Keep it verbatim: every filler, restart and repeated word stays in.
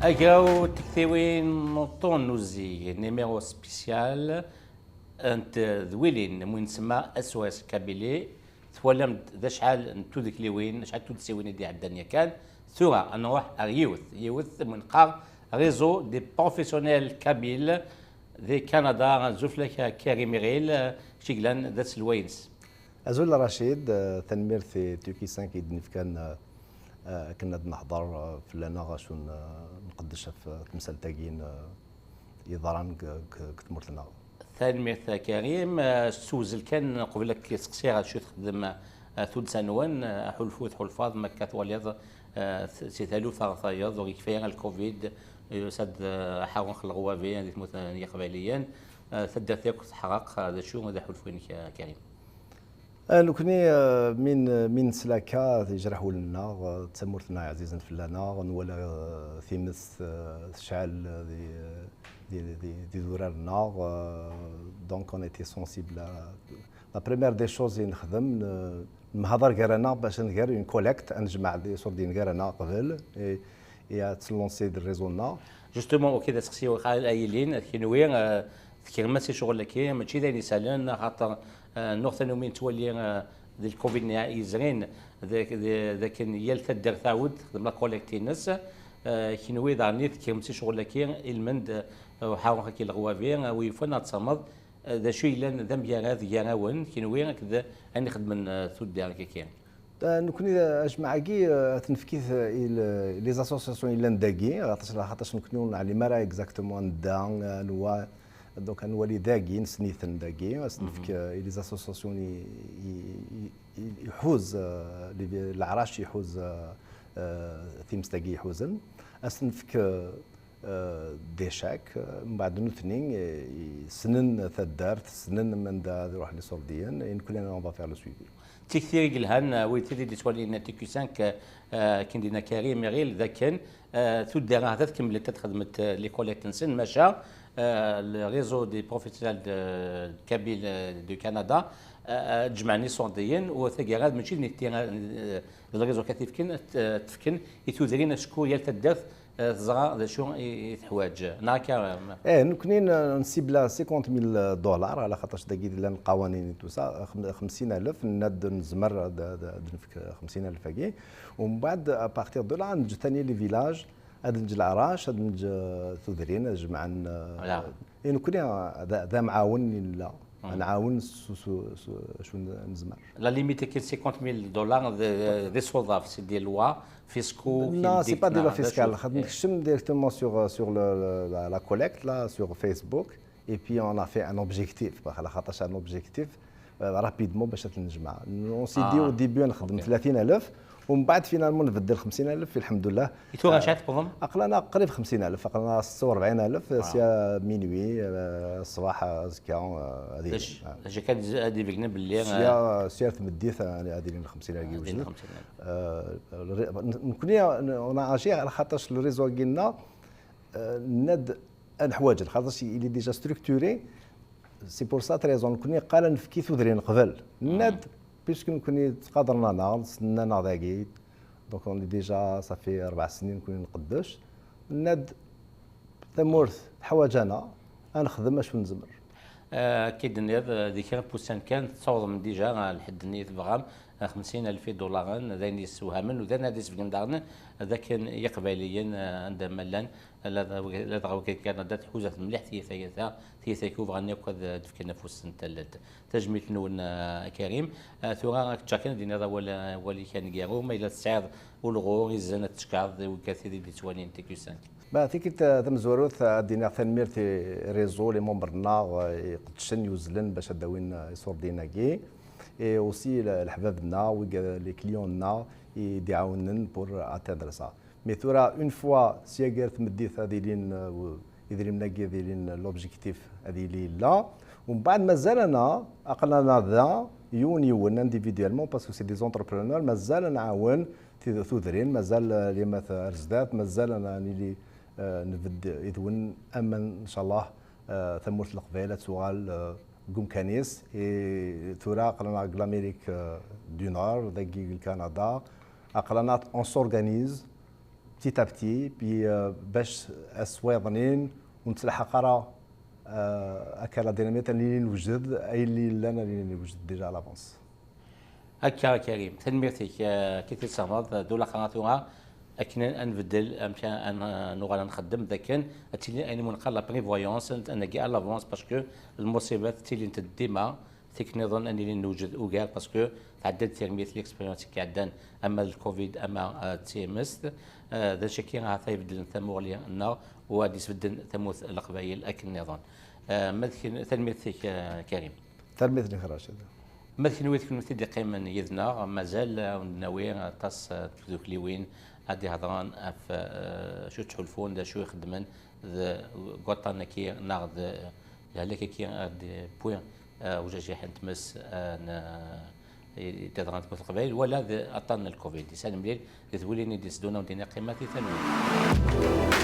Agraw n tektiwin n uṭṭun n uzzig, numéro spécial, n tedwilin, mi nsemma S O S Kabylie, twalam-d d acḥal n tudekliwin, acḥal n tuddsiwin i d-iɛeddan yakan. Tura ad nruḥ ar yiwet, yiwet mi neqqar Réseau des professionnels kabyles di Kanada. Azul fell-ak a Karim Iɣil, kečč i yellan d aselway-ines. Azul a Racid, eh, tanemmirt i Tuki cinq i d-nefkan, eh, eh, akken ad nehder, eh, fell-aneɣ acu n-, eh, nqeddec ɣef, eh, temsalt-agi n, eh, yeḍran deg, deg, deg tmurt-nneɣ. Tanemmirt a Karim. Eh, s tewzel kan, qbel ad k-seqsiɣ acu txeddem, eh, tuddsa-nwen, eh, aḥulfu tḥulfaḍ, ma akka twaliḍ, eh, si taluft ara tayeḍ, ur yekfi ara lcovid, yusa-d, eh, aḥerrux n leɣwabi di tmurt n Yiqbayliyen, eh, taddart yakk teḥreq, eh, d acu d aḥulfu-inek a Karim? Eh, nekni, eh, min, min nesla akka, yejreḥ wul-nneɣ, eh, d tamurt-nneɣ ɛzizen fell-aneɣ, nwala, eh, times, eh, tecɛel, eh, di, di, di, di durar-nneɣ, eh, donc on était sensible à, la première des choses i nexdem, n-, nemhaḍar gar-aneɣ bac ad nger une collecte, ad nejmeɛ d iṣurdiyen gar-aneɣ qbel, et, et ad se lancer di réseau-nneɣ. Justement, ok, d aseqsi a yilin, kenwi, eh, tekrem-as i ccɣel-agi, mačči d ayen isalen, axaṭer, eh, nuɣ tanumi nettwali, eh, di lcovid yezrin, d, d, d akken yal taddart tɛawed texdem la collecte-ines, eh, kenwi daɣen tekrem-as i ccɣel-agi, ilmend, eh, uḥerrux-agi n leɣwabi, eh, wi yufan ad tsemmeḍ, eh, d acu yellan d amgarad gar-awen, kenwi akked ayen ixeddmen, eh, tuddar-agi? Eh, nekni, eh, ajmaɛ-agi, eh, ad t-nefk i t-, i l-, les associations yellan dagi, ɣaṭac, ɣaṭac nekni ur neɛlim ara exactement anda, eh, anwa, donc ad nwali dagi, nessen-iten dagi, ad s-nefk, eh, i les associations i, i, i, i, iḥuz, eh, li-, leɛrac iḥuz, eh, eh, timest-agi iḥuzen, ad s-nefk, eh, eh, des chèques, eh, mbeɛd nutni, eh, ssnen taddart, ssnen manda ad iruḥen iṣurdiyen, et nekni on va faire le suivi. D tikti i yelhan, eh, wid tid i d-ittwalin T Q cinq, eh, akken d-yenna Karim, iɣil d akken, eh, tuddar ahat ad kemmlent ad xedment, eh, les collectes-nsen, maca, eh, le réseau des professionnels de Kabyle, eh, du Canada, eh, eh, jemɛen iṣurdiyen, u taggara mačči d nitni, eh, d le réseau kan t-ifken, t-, tefken i tudrin acku yal taddart eh, teẓra d acu i, i teḥwaǧ, neɣ akka? Eh, nekni n-, nsibla cinquante mille dollars, ala xaṭac dagi llan lqawanin i tusa, xam-, xemsin alef, nenna-d nezmer ad, ad, ad nefk xemsin alef-agi. Umbeɛd, à partir de là, ad neǧǧ tani les villages, ad neǧǧ leɛrac, ad neǧǧ, eh, tudrin, ad jemɛen, eh, i nekni, eh, d, d amɛawen i nella. Ad nɛawen s, s, s, acu n-, nezmer. La limite akin cinquante mille dollars d, d isuḍaf, c'est des lois fiscaux. Non, c'est pas des lois fiscales. Xed nekcem directement sur, sur le, le, la, la collecte, là, sur Facebook. Et puis, on a fait un objectif. Ala xaṭac un objectif, euh, rapidement, bac ad t-nejmeɛ. On s'est dit au début, ad nexdem tlatin alef. Umbeɛd, finalement, nbeddel xemsin alef, الحمد لله. I tura, acḥal tewwḍem? Aql-aneɣ qrib xemsin alef, aql-aneɣ setta u rebɛin alef, sya minuit, euh, ṣṣbeḥ, azekka, euh, ad ilin. D acu kan ad ibegnen belli, sya, euh, sya ar tmeddit, euh, ad ilin xemsin alef. Ad ilin xemsin alef. Euh, nekni, on a agi, ala xaṭac le réseau-agi nneɣ, euh, nenna-d ad neḥwaǧ, xaṭac il est déjà structuré. C'est pour cette raison, nekni qqar ad nefk i tudrin qbel. Nenna-d, puisque nekni ttqadren-aneɣ, ssnen-aneɣ dagi, donc on est déjà, ça fait rebɛa snin nekni nqeddec. Nenna-d, tamurt teḥwaǧ-aneɣ, ad nexdem acu nezmer. Eh, akka i d-tenniḍ, eh, di kra n wussan kan, tessawḍem déjà, eh, lḥedd-nni i tebɣam, eh, xemsin alef idularen, d ayen yessewhamen, u d ayen ad isebgen daɣen d akken Yiqbayliyen, eh, anda ma llan, ladɣa wigi n Kanada, tḥuza-t mliḥ tiyita-agi, tiyita-agi bɣan akk ad d-fken afus n tallelt. Tajmilt-nwen, eh, a Karim. Eh, tura, ad k-ǧǧeɣ kan ad d-tiniḍ awal, awal-ik aneggaru, ma yella tesɛiḍ ulɣur, izen ad teckeṛeḍ i wigad tid i d-yettwalin T Q cinq. Ba, tikkelt, eh, tamezwarut, eh, ad d-iniɣ tanemmirt i réseau, les membres-nneɣ, eh, iqeddcen, yuzzlen bac ad d-awin, eh, iṣurdiyen-agi. Et aussi, le-, leḥbab-nneɣ, wigad, les clients-nneɣ, i d-iɛawnen pour atteindre ça. Mais tura, une fois, sya gar tmeddit ad ilin, euh, idrimen-agi ad ilin, l'objectif ad yili yella. Umbeɛd mazal-aneɣ, aql-aneɣ da, yiwen yiwen, individuellement, parce que c'est des entrepreneurs, mazal ad nɛawen tid-, tudrin, mazal, euh, limat ar zdat, mazal ad nili, euh, nbedd idwen, aman, ncallah, euh, tamurt n Leqbayel ad tuɣal, euh, deg umkan-is. Et tura aql-aneɣ deg l'Amérique, euh, du Nord, dagi deg Canada, aql-aneɣ on s'organise, petit à petit, puis euh, bac aswaḍnin ur nettlaḥaq ara euh, akka la dynamite ad nili newjed ayen yellan ad nili newjed déjà à l'avance. Akka Karim, tanemmirt-ik. Kif i tessehmeḍ d ulaqqa tura akken ad nbeddel amek ad nuɣal ad nxeddem d akken ad tili ayen umi neqqar la prévoyance, ad nagi à l'avance parce que lmusibat ttilint-d dima. Tikkniḍen ad nili newjed ugar parce que tɛedda-d tirmit l'expérience i iɛeddan ama d lcovid ama d tmest. D acu-agi ahat ay ibeddlen tamuɣli-nneɣ u ad isbedden tamurt n Leqbayel akken nniḍen. Tanemmirt-ik Karim. Tanemmirt-ik Racid. Ma d kenwi d kennemti d-iqqimen yid-neɣ, mazal ad wen-d-nawi aṭas n tdukliwin ad d-ihedṛen ɣef acu ttḥulfun, d acu i xeddmen deg waṭṭan-agi neɣ d lehlak-agi ad d-iwwi ujajiḥ n tmes n d-ihedṛen tmurt n Leqbayel wala d aṭṭan n lcovid. Yesɛa lemlil d tewwilin i d-iteddun ad wen-d-iniɣ qqimet i tanwin.